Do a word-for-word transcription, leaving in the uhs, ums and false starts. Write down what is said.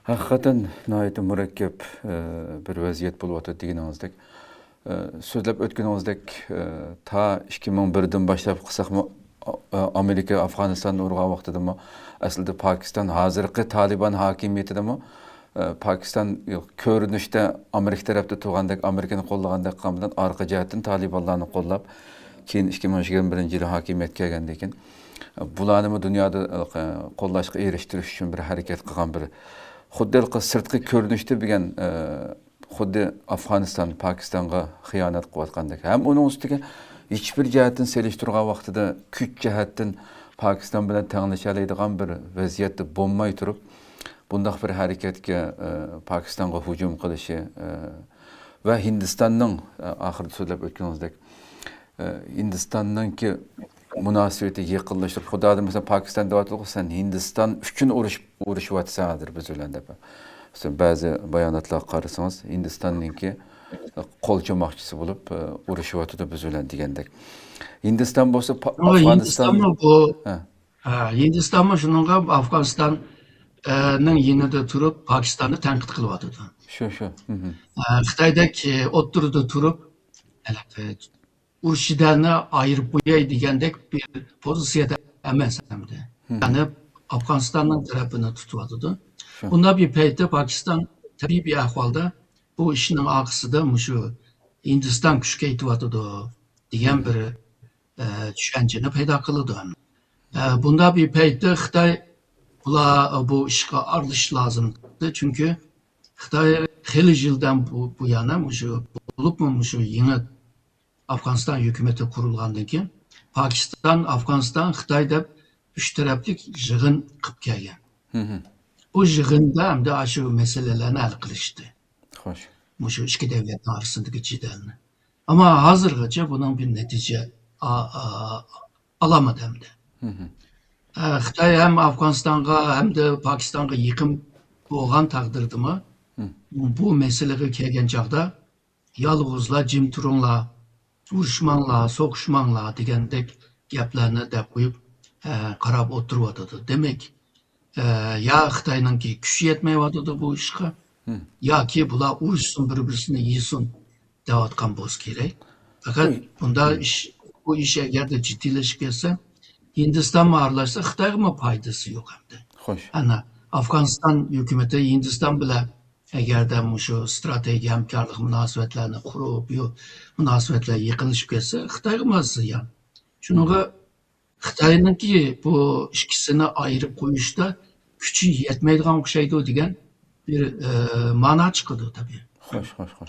ھەقىقەتەن ناھايىتى مۇرەككەپ، ئە، بىر ۋەزىيەت بولۇۋاتىدۇ دېگىنىڭىزدەك. ئە، سۆزلەپ ئۆتكىنىڭىزدەك، ئە، تا ئىككى مىڭ بىردىن باشلاپ قىلساقمۇ، ئا-، ئامېرىكا ئافغانىستاننى ئۇرغان ۋاقتىدىمۇ، ئەسلىدە پاكىستان ھازىرقى تالىبان ھاكىمىيىتىدىمۇ، ئە، پاكىستان كۆرۈنۈشتە ئامېرىكا تەرەپتە تۇرغاندەك، ئامېرىكىنى قوللىغاندەك قىلغان بىلەن ئارقا جەھەتتىن تالىبانلارنى قوللاپ، كېيىن ئىككى مىڭ يىگىرمە بىرىنچى يىلى ھاكىمىيەتكە كەلگەندىن كېيىن، بۇلارنىمۇ دۇنيادا، ئە، قوللاشقا ئېرىشتۈرۈش ئۈچۈن بىر ھەرىكەت قىلغان بىر، خۇددى ھېلىقى سىرتقى كۆرۈنۈشتە بىگەن، ئە، خۇددى ئافغانىستان پاكىستانغا خىيانەت قىلىۋاتقاندەك. ھەم ئۇنىڭ ئۈستىگە ھېچبىر جەھەتتىن سېلىشتۇرغان ۋاقتىدا كۈچ جەھەتتىن پاكىستان بىلەن تەڭلىشەلەيدىغان بىر ۋەزىيەتتە بولماي تۇرۇپ، بۇنداق بىر ھەرىكەتكە، ئە، پاكىستانغا ھۇجۇم قىلىشى، ئە، ۋە ھىندىستاننىڭ، ئە، ئاخىرىدا سۆزلەپ ئۆتكىنىڭىزدەك، ئە، ھىندىستاننىڭكى مۇناسىۋىتى يېقىنلىشىپ، خۇدادىن مەسىلەن، پاكىستان دەۋاتىدىغۇ، سەن ھىندىستان ئۈچۈن ئۇرۇش-، ئۇرۇشۇۋاتىسەن ھازىر بىز بىلەن دەپ. مەسىلەن، بەزى باياناتلارغا قارىسىڭىز، ھىندىستاننىڭكى قول چوماقچىسى بولۇپ، ئە، ئۇرۇشۇۋاتىدۇ بىز بىلەن دېگەندەك. ھىندىستان بولسا پا-، ئۇ ئافغانىستان، ھىندىستانمۇ بۇ، ھە. ھە، ھىندىستانمۇ شۇنىڭغا ئافغانىستان، ئە، نىڭ يېنىدا تۇرۇپ، پاكىستاننى تەنقىد قىلىۋاتىدۇ. شۇ، شۇ. ھىم. ئە، خىتايدەك، ئە، ئوتتۇرىدا تۇرۇپ، ئۇرۇش جېدەلنى ئايرىپ قوياي دېگەندەك بىر پوزىتسىيەدە ئەمەس ئەمدى. ھىم. يەنى ئافغانىستاننىڭ تەرىپىنى تۇتۇۋاتىدۇ. شۇ. بۇنداق بىر پەيتتە پاكىستان تەبىئىي بىر ئەھۋالدا بۇ ئىشنىڭ ئارقىسىدا مۇشۇ ھىندىستان كۈچكە يېتىۋاتىدۇ دېگەن بىر، ئە، چۈشەنچىنى پەيدا قىلىدۇ. ئە، بۇنداق بىر پەيتتە خىتاي بۇلار بۇ ئىشقا ئارىلىشىش لازىم. چۈنكى خىتاي خېلى يىلدىن بۇ، بۇيانە مۇشۇ، بولۇپمۇ مۇشۇ يېڭى ئافغانىستان ھۆكۈمىتى قۇرۇلغاندىن كېيىن پاكىستان، ئافغانىستان، خىتاي دەپ ئۈچ تەرەپلىك يىغىن قىلىپ كەلگەن. ھىم. بۇ يىغىندا ئەمدى ئاشۇ مەسىلىلەرنى ھەل قىلىشتى. خوش. مۇشۇ ئىككى دۆلەتنىڭ ئارىسىدىكى جېدەلنى. ئەمما ھازىرغىچە بۇنىڭ بىر نەتىجە ئا-، ئا-، ئالالمىدى ئەمدى. ھىم. ئە، خىتاي ھەم ئافغانىستانغا، ھەمدە پاكىستانغا يېقىن بولغان تەقدىردىمۇ، ھىم. بۇ مەسىلىگە كەلگەن چاغدا، يالغۇزلا جىم تۇرۇڭلار، ئۇرۇشماڭلار، سوقۇشماڭلار دېگەندەك گەپلەرنى دەپ قويۇپ، ئە، قاراپ ئولتۇرۇۋاتىدۇ. دېمەك، ئە، يا خىتاينىڭكى كۈچى يەتمەيۋاتىدۇ بۇ ئىشقا، ھىم. ياكى بۇلار ئۇرۇشسۇن، بىر-بىرسىنى يېسۇن دەۋاتقان بولسا كېرەك. پەقەت بۇندا ئىش، بۇ ئىش ئەگەردە جىددىيلىشىپ كەتسە، ھىندىستانمۇ ئارىلاشسا، خىتايغىمۇ پايدىسى يوق ئەمدى. خوش. ئەنە، ئافغانىستان ھۆكۈمىتى ھىندىستان بىلەن ئەگەردە مۇشۇ ئىستراتېگىيە ھەمكارلىق مۇناسىۋەتلەرنى قۇرۇپ، يو-، مۇناسىۋەتلەر يېقىنلىشىپ كەتسە، خىتايغىمۇ زىيان. شۇنىڭغا خىتاينىڭكى بۇ ئىككىسىنى ئايرىپ قويۇشتا كۈچى يەتمەيدىغان ئوخشايدۇ دېگەن بىر، ئە، مانا چىقىدۇ تەبىئىي. خوش، خوش، خوش.